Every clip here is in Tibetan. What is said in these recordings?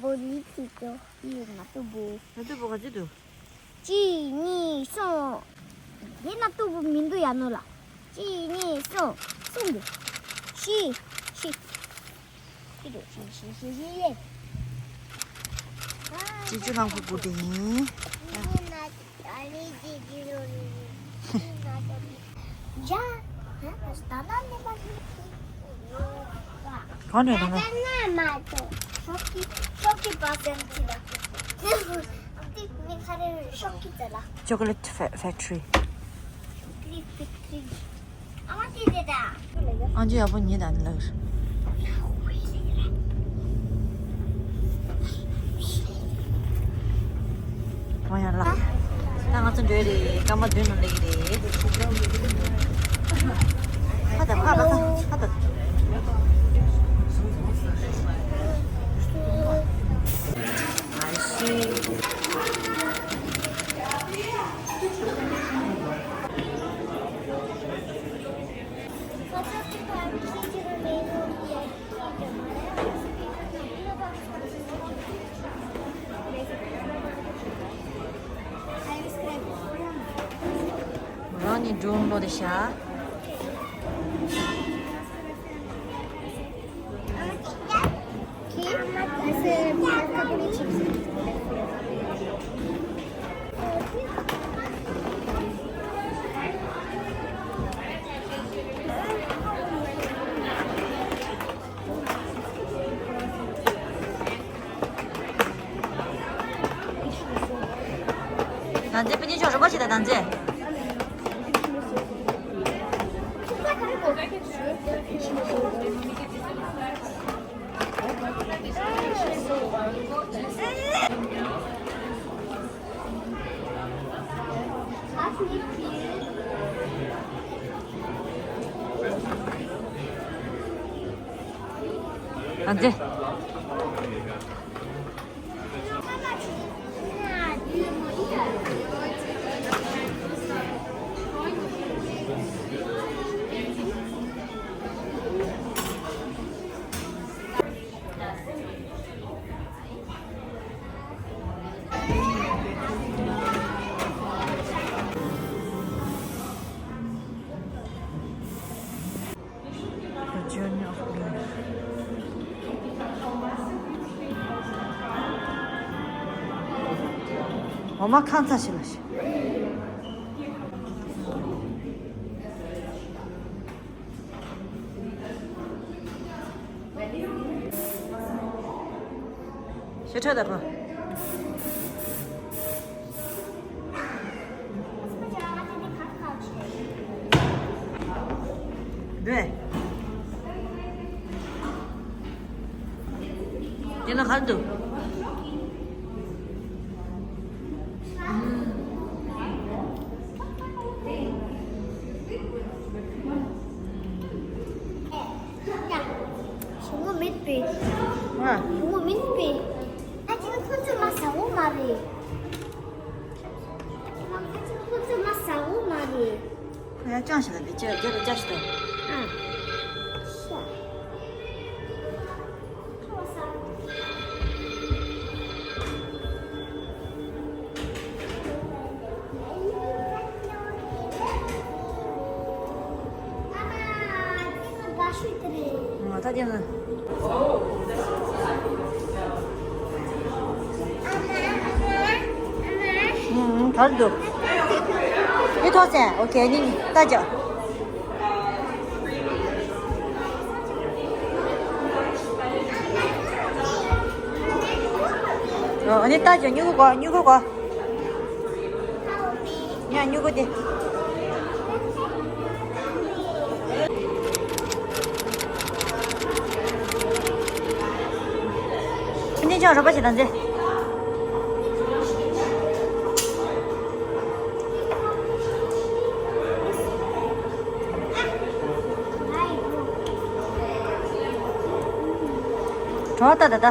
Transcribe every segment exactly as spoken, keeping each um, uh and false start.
བོ་ལི་ཐི་ཏོ་ཡི་ན་ཏུ་བུ། ན་ཏུ་བུ་ག་ཅི་འདུག་གཅིག་གཉིས་གསུམ། དེ་ན་ཏུ་བུ་མི་འདུག་ཡ་ནོ་ལ། གཅིག་གཉིས་གསུམ། གསུམ་འདུག་བཞི། བཞི། བཞི་འདུག་བཞི་བཞི་བཞི་བཞི་ཡེ། ཅི་ཅུ་ནང་ཁུག་དགུ་དེ་ཡིན། གང་རེད་ད་ན། Chocolate fa- factory. ཨང་ཅི་ཡག་པོ་ཉིད་དང་ལགས། ཨོ་ཡ་ལགས། ད་ང་ཚོ་འགྲོ་ཡི་རེད། སྐར་མ་བདུན་ནང་སླེབས་ཀྱི་རེད། ཕ་ད་ཕ་ད་ཕ་ད། རང་ནི་འགྲོ་ལོ་དེ་ཤ། ད་ཚེ་པེ་ཉེ་ཤོག་རོགས་པ་བྱེད་ད་ད་ཚེ། ཨ་ཙི། འོ་མ་ཁང་ཚ་ཞིག་ལ་ཞིག་ཤ་ཁྲག་དང་པོ། འདོད། དེ་ན་གར་འདུག་ཞིམ་པོ་མེད་པས། ཨ། ཞིམ་པོ་མེད་པས། ད་ཅི་ཁོ་ཚོ་མ་ཟ་འོ་མ་རེད། ད་ཅི་ཁོ་ཚོ་མ་ཟ་འོ་མ་རེད། ཁོ་ཡ་ཅང་ཞིག་ལ་འདི་ཅི་རྒྱབ་ལ་ཅག་ཞིག་ཏུ། ཨ། ཤ། ང་ད་ཅི་ན། ཨུམ། གར་འདུག་འདི་ཐོག་སེ། ཨོ་ཁེ། ནི་ནི་ད་ཅག་ཨ་ནི་ལྟ་བྱ། སྨྱུ་གུ་གོ། སྨྱུ་གུ་གོ། ཡ། སྨྱུ་གུ་དེ། ཕུ་ནེ་ཅང་རོགས་པ་བྱེད་དང་མཛེས། གྲོགས་ད་ད་ད།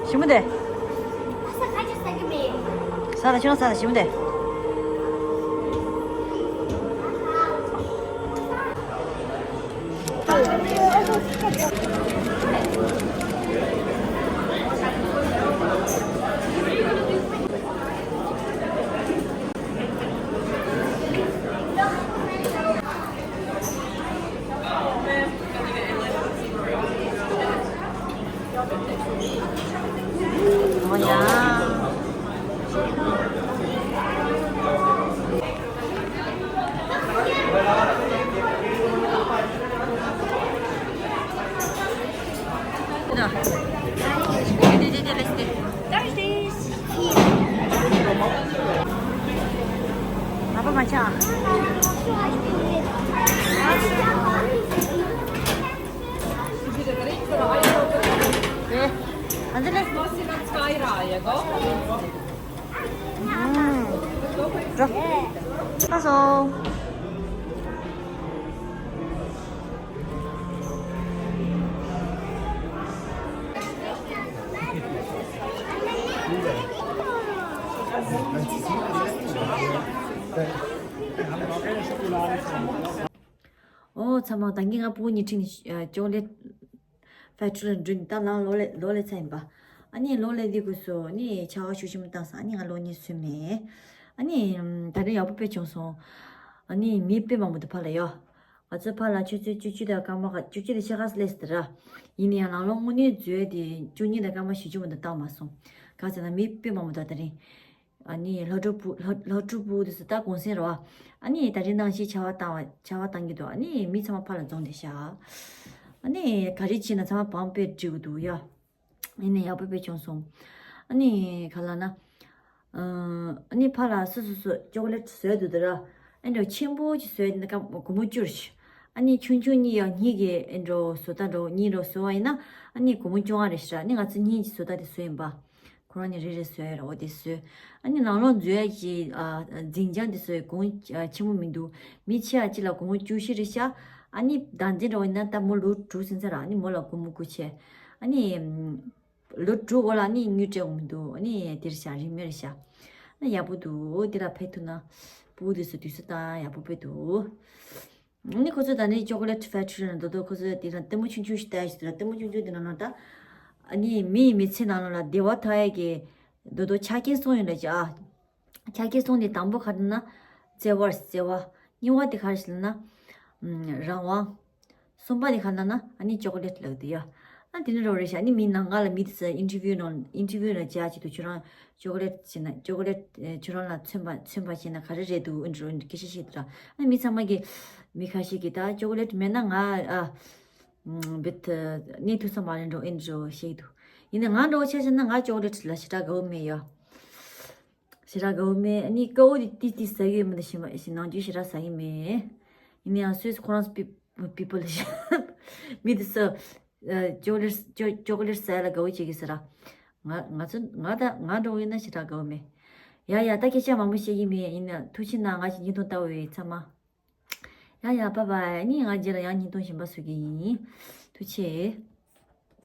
ཞིམ་པོ་དེ། ས་ལ་ཆུ་ན་ས་ལ་ཞིམ་པོ་དེ། Apa macam? Eh, nanti les. Hmm. Terus. ཨོ་ཚང་མ། ད་གིན་ང་ཕྲུ་གུ་གཉིས་ཁྲིད་ནས་ཅོག་ལེ་ཊི་ཕེག་ཊི་རི་ལ་འགྲོ་ནས་ད་ལམ་ལོག་སླེབས་ལོག་སླེབས་ཚར་ཡིན་པ། ཨ་ནི་ལོག་སླེབས་དུས་སྐབས་སུ་ནི་ཆར་པ་ཤུགས་ཆེན་པོ་བཏང་སོང་། ཨ་ནི་ང་གློག་བརྙན་བཟོས་མེད། ཨ་ནི་ད་རེས་ཡག་པོ་དཔེ་བྱུང་སོང་། ཨ་ནི་མི་དཔེ་མང་པོ་འདུག་ཕར་ལ་ཡོད། ང་ཚོའི་ཕར་ལ་ཆུ་ཚོད་བཅུ་གཅིག་དང་སྐར་མ་ག་བཅུ་གཅིག་དང་ཕྱེད་ཀ་སླེབས་སོང་ར། ཡིན་ན་ཡང་ལམ་ལོག་དངོས་གནས་འཛུལ་དེ་བཅུ་གཉིས་དང་སྐར་མ་བཞི་བཅུ་མ་གཏོགས་བཏང་མ་སོང་། ག་ཟེར་ན་མི་དཔེ་མང་པོ་འདུག་ད་རིང་། ཨ་ནི་སློབ་ཕྲུག་ཕྲུ་སློབ་སློབ་ཕྲུག་ཕྲུ་གུ་དེ་ཚོ་ད་གུང་སེང་རེད་པ། ཨ་ནི་ད་རིང་ནང་བཞིན་ཆར་པ་བཏང་བ་ཆར་པ་བཏང་གི་འདུག་ཨ་ནི་མི་ཚང་མ་ཕར་ལ་འཛོམས་བསྡད་ཤག་ཨ་ནི་ག་རེ་བྱས་ན་ཚང་མ་བམ་དཔེ་འབྲི་གི་འདུག་ཡ། ཡིན་ནའི་ཡག་པོ་དཔེ་བྱུང་སོང་། ཨ་ནི་ག་ལབ་ན། ཨ་ནི་ཕར་ལ་སོ་སོ་སོ་ཅོག་ལེ་ཊི་བཟོས་འདུག་ད་ར། ཨ་ནི་ཆེན་པོ་ཅིག་བཟོས་ནི་སྒོར་མོ་བཅུ་རེད་ཤག་ཨ་ནི་ཆུང་ཆུང་གཉིས་ཡང་གཉིས་ཀྱི་ཨེ་འགྲོ་བཟོ་ལྟ་འགྲོ་གཉིས་འགྲོ་བཟོ་བ་ཡིན་ན། ཨ་ནི་སྒོར་མོ་བཅོ་ལྔ་རེད་ཤག་ཨ་ནི་ང་ཚོ་གཉིས་ཀྱི་བཟོ་ལྟ་དེ་བཟོས་ཡིན་པ། ཁོ་རང་ནི་རེ་རེ་བཟོས་ར། འོ་དེ་བཟོས། ཨ་ནི་ནང་ལོགས་འཛུལ་ཡ་གི་ཨ་འཛིན་བྱང་དེ་ཚོ་གོང་ཨ་ཆེན་པོ་མི་འདུག་མི་ཆེ་བ་གཅིག་ལ་སྒོར་མོ་བཅུ་བཞི་རེད་ཤག་ཨ་ནི་བདག་འཛིན་འདྲ་བོ་ཡིན་ན་ད་མོ་ལོ་དྲུག་ཟིན་ཚར་ར། ཨ་ནི་མོ་ལ་སྒོར་མོ་དགུ་བྱས། ཨ་ནི་ལོ་དྲུག་འོག་ལ་ཨ་ནི་དངུལ་སྤྲད་དགོས་མི་འདུག་ཨ་ནི་དེ་རེད་ཤག་རིན་མེད་རེད་ཤག་ཨ་ཡག་པོ་འདུག་དེ་ལ་ཕེབས་ཐུབ་ན་ཕྲུ་གུ་དེ་ཚོ་དུས་ཚོད་བཏང་ཡག་པོ་དཔེ་འདུག་ཨ་ནི་ཁོ་ཚོ་ད་ནི་ཅོག་ལེ་ཊི་ཕེག་ཊི་རི་ནང་དོ་དོ་ཁོ་ཚོ་དེ་ལ་ལྟད་མོ་ཆུང་ཆུང་ཞིག་ལྟ་ཡ་ཞིག་དེ་ལ་ལྟད་མོ་ཆུང་ཆུང་དེ་ནང་ལ་ད། ཨ་ནི་མི་ཡི་མི་ཚེ་ནང་ལ་བདེ་བ་ཐོབ་ཡ་གི་དོ་དོ་ཆ་རྐྱེན་གསུམ་ཡོད་ལ་ཅི་ཨ། ཆ་རྐྱེན་གསུམ་དེ་དང་པོ་ག་རེ་ན་བརྩེ་བ་རེད། བརྩེ་བ། གཉིས་པ་དེ་ག་རེ་ཞིག་ལབ་ན། ཨམ། རང་དབང་། གསུམ་པ་དེ་ག་རེ་ལབ་ན་ཨ་ནི་ཅོག་ལེ་ཊི་ལབ་དེ་ཡ། ཨ་དེ་ནི་རོ་རེད་ཤག་ཨ་ནི་མི་ནང་ང་ལ་མི་དེ་ཚོ་ཨིན་ཊར་བིའུ་ནང་ཨིན་ཊར་བིའུ་ནང་བྱས་ཅིག་ཏུ་ཁྱོད་རང་ཅོག་ལེ་ཊི་བྱས་ན་ཅོག་ལེ་ཊི་ཁྱོད་རང་ལ་མཚོན་པ་མཚོན་པ་བྱས་ན་ག་རེ་རེད་འདུག་ཨིན་ཊར་བིའུ་སྐད་ཆ་བཤད་དུས་ར། ཨ་ནི་མི་ཚང་མ་གིས་མི་ཁ་ཤས་ཀྱིས་ད་ཅོག་ལེ་ཊི་མེད་ན་ང་ཨ་བེད་གནས་ཐུབ་ས་མ་རེད་འགྲོ་ཨིན་འགྲོ་བཤད་འདུག་ཡིན་ནའི་ང་འདྲ་བོ་ཆ་བཞག་ན་ང་ཅོག་ལེ་ཊི་ལ་ཞེ་དྲག་དགའ་བོ་མེད་ཡ། ཞེ་དྲག་དགའ་བོ་མེད། ཨ་ནི་དཀར་པོ་དེ་ཏིས་ཏིས་ཟ་གི་ཡོད་མི་འདུག་ཞེ་མ་ཞེ་ནང་རྒྱུ་ཞེ་དྲག་ཟ་གི་མེད། ཡིན་ནའང་སུད་སི་ཁོ་རང་སི་པི་པི་པལ་ཞིག་མི་དེ་ཚོ་ཅོག་ལེ་ཊི་ཅོ་ཅོག་ལེ་ཊི་ཟ་ཡ་ལ་དགའ་བོ་བྱེད་ཀྱི་ཟེར་ར། ང་ང་ཚོ་ང་ད་ང་འདྲ་བོ་ཡིན་ན་ཞེ་དྲག་དགའ་བོ་མེད། ཡ་ཡ་ད་སྐད་ཆ་མང་པོ་བཤད་ཀྱི་མེད། ཡིན་ན་ཐུགས་རྗེ་གནང་། ང་ཞིག་བརྙན་ཐུང་ལྟ་བའི་ཚང་མ། ཡ་ཡ་བྷའི་བྷའི། ཨ་ནི་ང་རྗེས་ལ་ཡང་བརྙན་ཐུང་གཞན་པ་བཟོ་གི་ཡིན། ཐུགས་རྗེ་ཆེ།